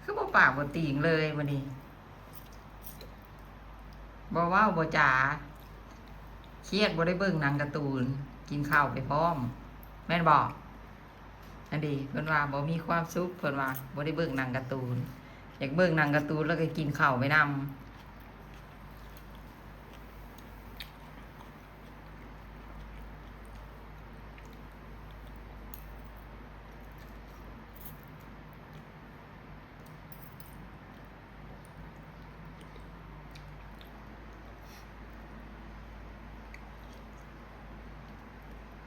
ຄືບໍ່ປາກບໍ່ຕີງເລີຍມື້ນີ້ ບໍ່ເວົ້າບໍ່ຈາ ຄຽດບໍ່ໄດ້ເບິ່ງໜັງກາຕູນ ກິນເຂົ້າໄປພ້ອມ ແມ່ນບໍ່? ອັນນີ້ເພິ່ນວ່າບໍ່ມີຄວາມສຸກ ເພິ່ນວ່າບໍ່ໄດ້ເບິ່ງໜັງກາຕູນ ຢາກເບິ່ງໜັງກາຕູນແລ້ວກໍກິນເຂົ້າໄປນຳ.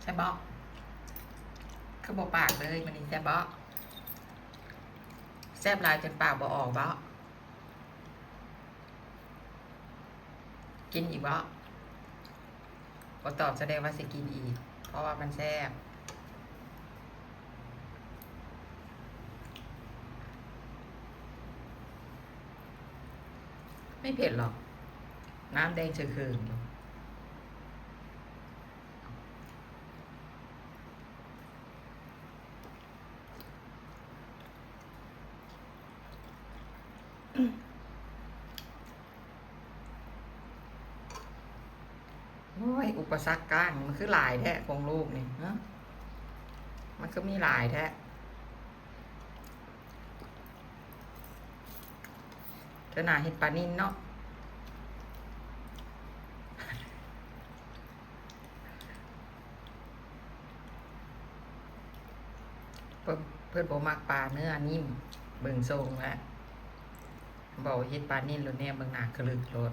ແຊບບໍ່? ຄືບໍ່ປາກເລີຍມື້ນີ້ ແຊບບໍ່? ແຊບຫຼາຍຈົນປາກບໍ່ອອກບໍ່? ກິນອີກບໍ່? ບໍ່ຕອບສະແດງວ່າຊິກິນອີກ ເພາະວ່າມັນແຊບ. ໄມ່ເຜັດຫຼອກ ນ້ຳແດງເຊີງໆ. ໂອ້ຍ ອຸປະສັກກ້າງມັນຄືຫຼາຍແທ້ຂອງລູກນີ້ ຮະ ມັນຄືມີຫຼາຍແທ້. ເທື່ອໜ້າເຮັດປານິນເນາະ. ເພິ່ນ ເພິ່ນບໍ່ມັກປາເນື້ອນິ້ມ ເບິ່ງຊົງແລ້ວ ບອກເຮັດປານິນໂລດ ແນມເບິ່ງໜ້າຄະລຶກໂລດ.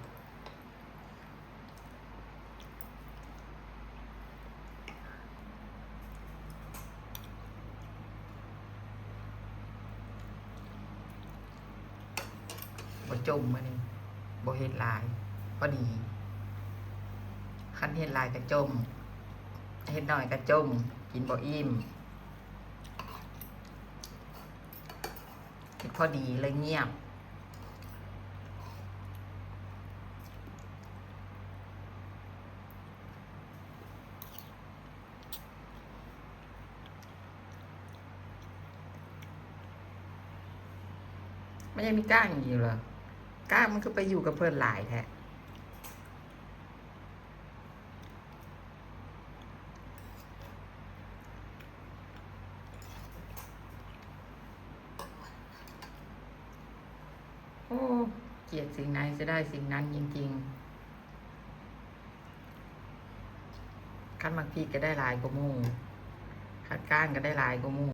ບໍ່ຈົ່ມມື້ນີ້ ບໍ່ເຮັດຫຼາຍ ພໍດີ ຄັນເຮັດຫຼາຍກໍຈົ່ມ ເຮັດໜ້ອຍກໍຈົ່ມ ກິນບໍ່ອີ່ມ. ເຮັດພໍດີເລີຍງຽບ. ມັນຍັງມີກ້າງຢູ່ເຫຼືອ? ກ້າງມັນຄືໄປຢູ່ກັບເພິ່ນຫຼາຍແທ້? ໂອ້ ກຽດສິ່ງໃດເສຍດາຍສິ່ງນັ້ນຈິງໆ. ຄັນໝາກພິກກໍໄດ້ຫຼາຍກວ່າໝູ່ ຄັນກ້າງກໍໄດ້ຫຼາຍກວ່າໝູ່